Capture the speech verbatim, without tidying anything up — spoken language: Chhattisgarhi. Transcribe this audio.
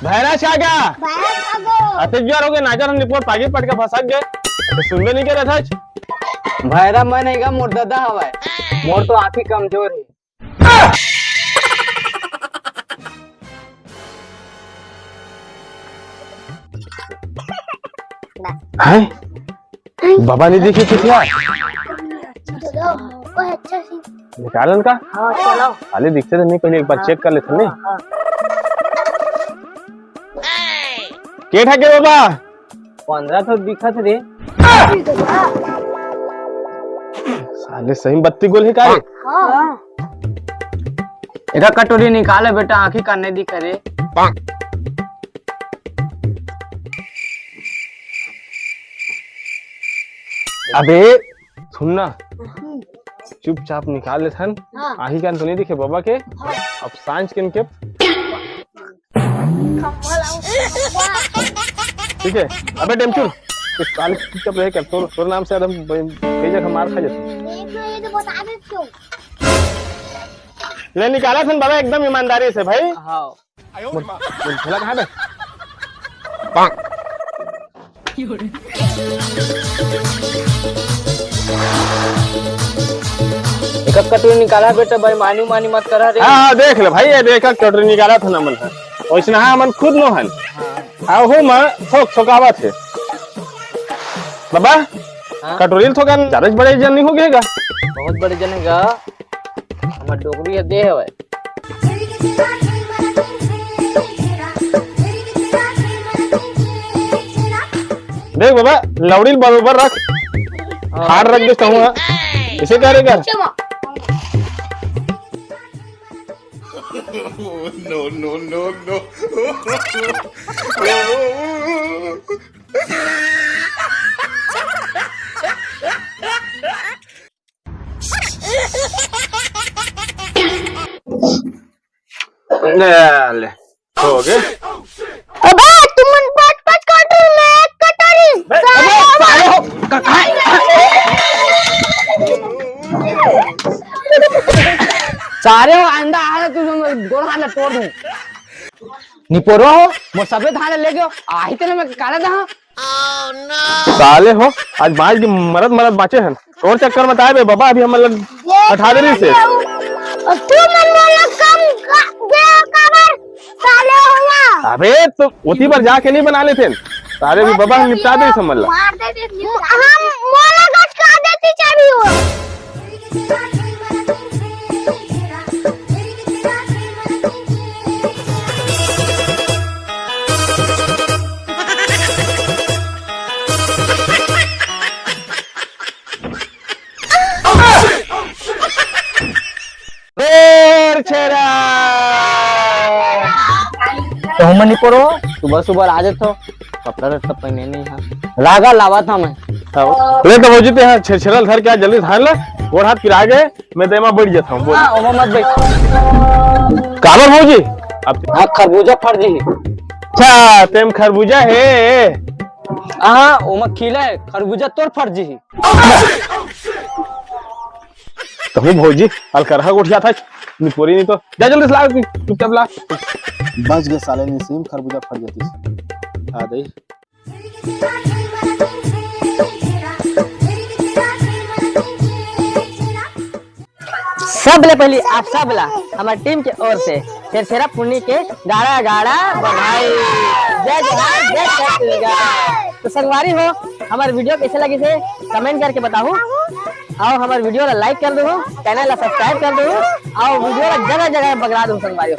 भैरा छा गया। भैरा छा गो। अतिक जोर हो गए, नाजर हम निपोर पागी पट के फंसक गए। तो सुनबे नहीं करे था। भैरा मैं नहीं गा, मोर दादा हवाए। मोर तो आँखी कमजोर है। हैं? बाबा नहीं दिखे कुछ यार। ओए, अच्छा सी। निकालन का? हाँ, चलाओ। खाली दिखते तो नहीं, पहले एक बार हाँ। चेक कर लेते नहीं। हाँ, हाँ। के ठा के बाबा? पंद्रह तो दिखत रे। साले सही में बत्ती गोल है का रे? हाँ। एका कटोरी निकाले बेटा, आँखी का नहीं दिखे रे। अबे सुन ना, चुपचाप निकाल ले थन। हाँ। आँखी कान तो नहीं दिखे बाबा के। हाँ। अब सांझ के इनके ठीक है, अबे डेमचुल, तू साले चुपचाप रहे कर, तोर, तोर नाम से आदम कई जगह मार खा जाते। देख लो, ये तो बता दे क्यों। ले निकाला थन बाबा एकदम ईमानदारी से भाई। हाँ। बोल, बोल, झोला कहाँ बे? एक कटोरी निकाला बेटा, बेईमानी उमानी मत करा रे। हाँ, हाँ, देख ले भाई, ये देख, कटोरी निकाला था ना मन है। वैसने हाँ, मन खुद नो हन। हाँ। हाँ, हो माँ, थोक, थोकावत है। बाबा, हाँ? कटोरी ल थोकन ज्यादा बड़े जन नहीं हो गए गा? बहुत बड़े जन है गा। हमर डोकरी ह दे हवय। देख बाबा, लौड़ी ल बरोबर रख। हाँ। हार रख दे कहूँ, हाँ। इसे क्या रे कर? No, no, no, no। ले, ले, हो गए। अबे, तुमन पाँच पाँच कटोरी में एक कटोरी। बे, अबे, साले हो, क-, कहाँ? सारे हो, आंदा आ रहा, तुम गोड़ हाथ तोड़ दूं। निपोरो हो, मोर सबे धान ले गयो, आही तेने में काला दहा। साले हो, आज बांच के मरत मरत बांचे हन। तोर चक्कर में ताय बे बाबा, अभी हमन ला अठा देरी से। तू मन मोला कम दे काबर साले हो या? अबे तो ओती बर जाके नहीं बना लेते। साले भी बाबा हम निपटा दे समझ ला। मार दे दे। हम मोला गच का देती चाबी हो। फेर छेरा। तो हम नहीं पड़ो, सुबह सुबह आ जातो, कपड़ा लत्ता पहने नहीं है। रागा लावा था मैं। ले तो भौजी ते यहाँ छेरछेरा ल धर के आ, जल्दी धान ले, गोड़ हाथ पिरा गए, मैं तो एमा बैठ जाता हूँ, बोल। हाँ, ओमा मत बैठ। काबर भौजी? अब हाँ, खरबूजा फर जी। अच्छा, तेम खरबूजा है। हाँ, ओमा खिला है, खरबूजा तोर फर जी। तहु भौजी, अलकरहा गोठिया था, निपोरी नहीं तो। जा जल्दी से ला, चुपचाप ला। बच गए साले, नहीं सेम खरबूजा फर जाती। आ दे। सब ले पहली आप सब ला हमर टीम के ओर से छेरछेरा पुन्नी के गाड़ा गाड़ा बधाई। जय जोहार, जय छत्तीसगढ़। तो संगवारी हो, हमर वीडियो कैसे लगी से कमेंट करके बताहू, और हमर वीडियो ला लाइक कर दो, चैनल ला सब्सक्राइब कर दो, और वीडियो ला जगह जगह बगरा दो संगवारी हो।